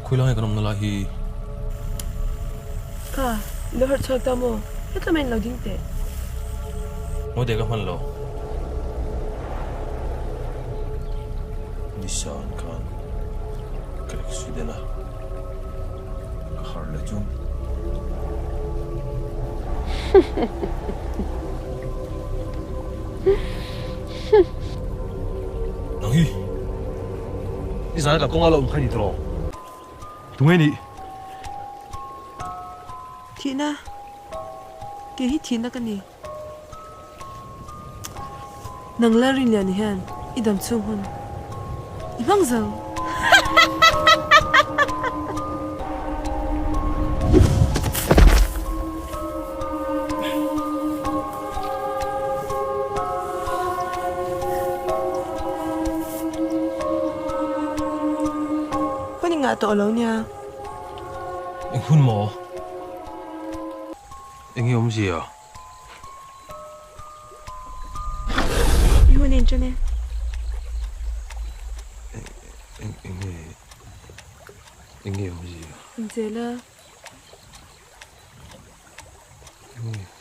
Khawilai nge kan awmna lai hi? Kha, i lo harh chhuak ta maw? Hetlama in lo ding teh. Ngawi teh ka hman lo. Nissan khan ka accident a, ka harh leh chuan. Nang hi! Nizan ka kawnga lo awm kha ni tawh. Tunge nih? Thihna. Kei hi thihna ka ni. Nang Lalrinliani hian i dam chhung hun i hmang zo. Hun i ngah tawh lo nia. Eng hun maw? Eng nge awmzia? I hun en ṭan e. Eng eng nge eng nge awmzia? Inchel a. Eng nge?